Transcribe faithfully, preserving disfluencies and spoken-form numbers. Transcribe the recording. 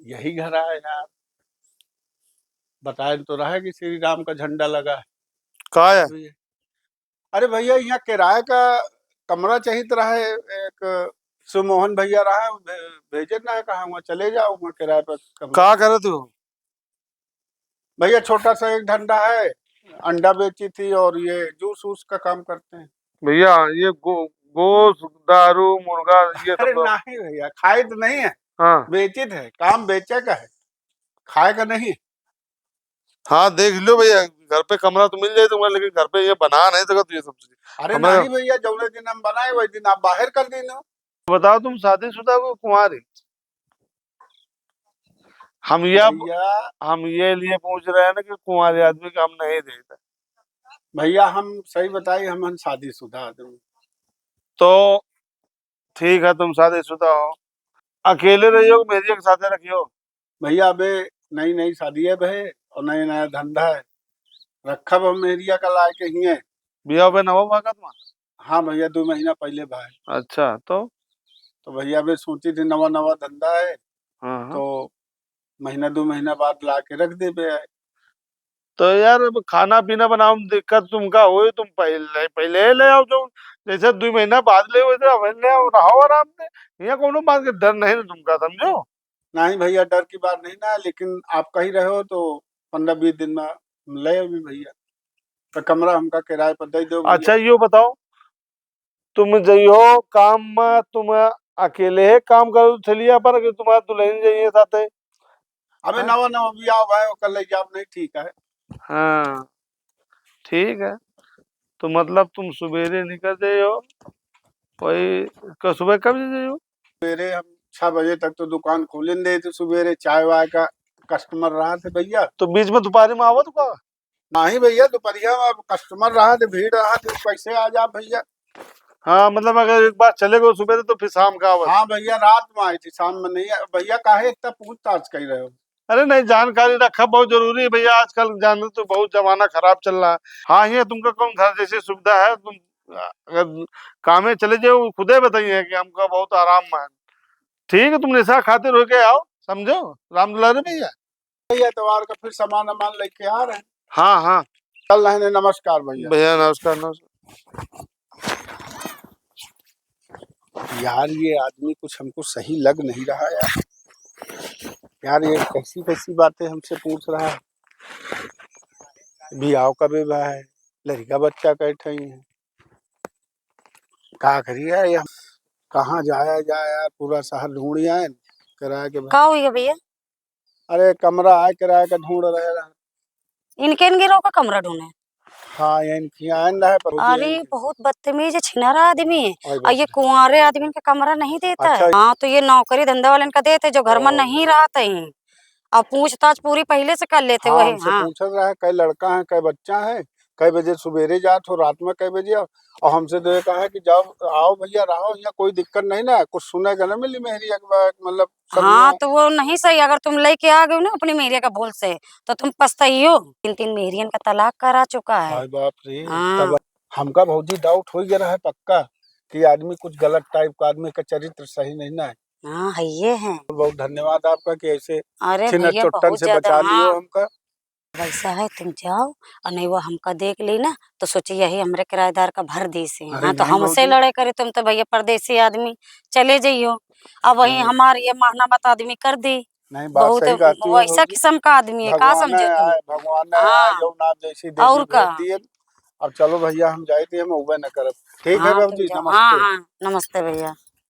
यही घर आए यार, बताए तो रहा है कि श्री राम का झंडा लगा है। का है? अरे भैया, यहाँ किराए का कमरा चाहित रहा है, एक शिवमोहन भैया रहा है, भे-, भेजे ना है, कहा वहाँ चले जाओ, वहाँ किराए पर कमरा। का करत हो? भैया, छोटा सा एक धंधा है, अंडा बेची थी और ये जूस वूस का काम करते हैं। भैया, ये गो-, गोश्त, दारू, मुर्गा, ये सब अरे तो नहीं भैया, खाए तो नहीं है, हाँ। बेचित है, काम बेचे का है, खाए का नहीं। हाँ, देख लो भैया, घर पे कमरा तो मिल जाए तुमका, लेकिन घर पे ये बना नहीं सकत ये सब चीज। अरे हमारा नहीं भैया, जौने दिन हम बनाए, वही दिन आप बाहर कर देना। बताओ, तुम शादीशुदा हो कुंवारी? हम यह, भैया। हम ये लिए पूछ रहे हैं ना कि कुंवारे आदमी का हम नहीं देते। भैया, हम सही बताई, हम, हम शादीशुदा आदमी। तो ठीक है, तुम शादीशुदा हो, अकेले रहियो, मेहरिया के साथे रखियो? भैया, अबे नई नई शादी है बे, और नया नया धंधा है, रखब हम मेहरिया का लाए के हिये। बियाह बे नवा भागत मा? हाँ भैया, दो महीना पहले भाई। अच्छा, तो? तो भैया, अबे सोची थी, नवा नवा धंधा है, हाँ, हाँ। तो महीना दो महीना बाद ला के रख देबे। तो यार, अब खाना पीना बनावे में दिक्कत तुमका होई, तुम पहले, पहले ले आओ, जो जैसे दो महीना बाद ले, वैसे अब ले आओ, रहो आराम से। यहाँ कोनो बात के डर नहीं ना तुमका, समझो? नहीं भैया, डर की बात नहीं ना है, लेकिन आप कही रहे हो तो पन्द्रह बीस दिन में हम ले आवे भैया। तो कमरा हमका किराए पर दे दो भैया। अच्छा, यो बताओ, तुम जइहो काम में, तुम अकेले ही काम करो ठेलिया पर कि तुम्हारे दुल्हन जइहे साथे? अबे हैं? नवा नवा बियाह हुआ है, ओकर ले जाब नहीं ठीक है। हाँ, ठीक है। तो मतलब तुम सुबेरे निकल जइहो, वही क-, सुबह कब जइहो? सुबेरे हम छह बजे तक तो दुकान खोले दे, तो सुबेरे चाय वाय का customer रहा थे भैया। तो बीच में दोपहरी में आवत का? नहीं भैया, दोपहरिया में अब customer रहा थे, भीड़ रहा थे, कैसे आ जा भैया? हाँ, मतलब अगर एक बार चले गए सुबह तो फिर शाम का आवत। हाँ भैया, रात में आई थी, शाम में नहीं। भैया, काहे इतना पूछताछ कर रहे हो? अरे नहीं, जानकारी रखा बहुत जरूरी है भैया, आजकल जान रहे तो बहुत जमाना खराब चल रहा है। हाँ, ये तुमका कौन घर जैसी सुविधा है, तुम अगर कामे चले जाओ, खुदे बताइए कि हमका बहुत आराम में है। ठीक है, तुम निशा खातिर होके आओ, समझो, राम दुलारे भैया। ये एतवार का फिर सामान वामान लेके आ रहे हैं। हाँ, हाँ। चल रहे हैं, नमस्कार भैया। भैया, नमस्कार, नमस्कार। यार, ये आदमी कुछ हमको सही लग नहीं रहा यार। यार, ये कैसी कैसी बातें हमसे पूछ रहा है। बियाह कबे बा है, लड़का बच्चा कै ठई है। का करी यार, ये कहाँ जाया जाए यार, पूरा शहर ढूंढ आए, किराया के का हुई है भैया? अरे, कमरा आए किराया का ढूंढ रहे रहे। इनके, इनके रोका कमरा ढूंढे। हाँ, ये इनकी आए न रहे, पर अरे, बहुत बदतमीज छिनारा आदमी है। और ये कुंवारे आदमी के कमरा नहीं देता है। अच्छा। हाँ, तो ये नौकरी धंधा वाले इनका देते, जो घर में नहीं रहते हैं। और पूछताछ पूरी पहले से कर लेते हाँ, वही, हमसे हाँ। पूछत रहे, कै लड़का है, कै बच्चा है, कै बजे सुबेरे जात हो, रात में कै बजे आओ? और हमसे तो ये कहा है कि जाओ, आओ भैया, रहो, यहाँ कोई दिक्कत नहीं ना, कुछ सुने के ना मिली मेहरी एक बार, मतलब, सब हाँ, यहाँ तो वो नहीं सही, अगर तुम लेके आ गए ना अपनी मेहरिया का भूल से, तो तुम पछताइयो। तीन, तीन मेहरियन का तलाक करा चुका है। हाय बाप रे, हाँ। तब हमका भौजी doubt हो गया रहा है पक्का कि आदमी कुछ गलत type का, आदमी का चरित्र सही नहीं ना है। हाँ, है ये है। बहुत धन्यवाद आपका कि ऐसे अरे छिनर भैया, चोट्टन बहुत से ज्यादा, बचा लियो हाँ। हमका। वैसा है, तुम जाओ, और नहीं वो हमका देख ली ना, तो सोची यही हमरे किराएदार का भर दी से। अरे हाँ, तो नहीं हमसे भौजी। लड़े करे तुम तो भैया परदेसी आदमी, चले जाइयो। अब वही नहीं। हमार ये महनामत आदमी कर दी। नहीं, बात बहुत सही कहती हो वैसा भौजी। किस्म का आदमी है, का भगवान समझे है, तुम? भगवान है, हाँ। जौन आप जैसी देवी और का? भेज दिए। अब चलो भैया, हम जाए थे, हम उबे न करब। ठीक है हाँ, बाबूजी, तुम जाओ। हाँ, नमस्ते। हाँ, नमस्ते भैया।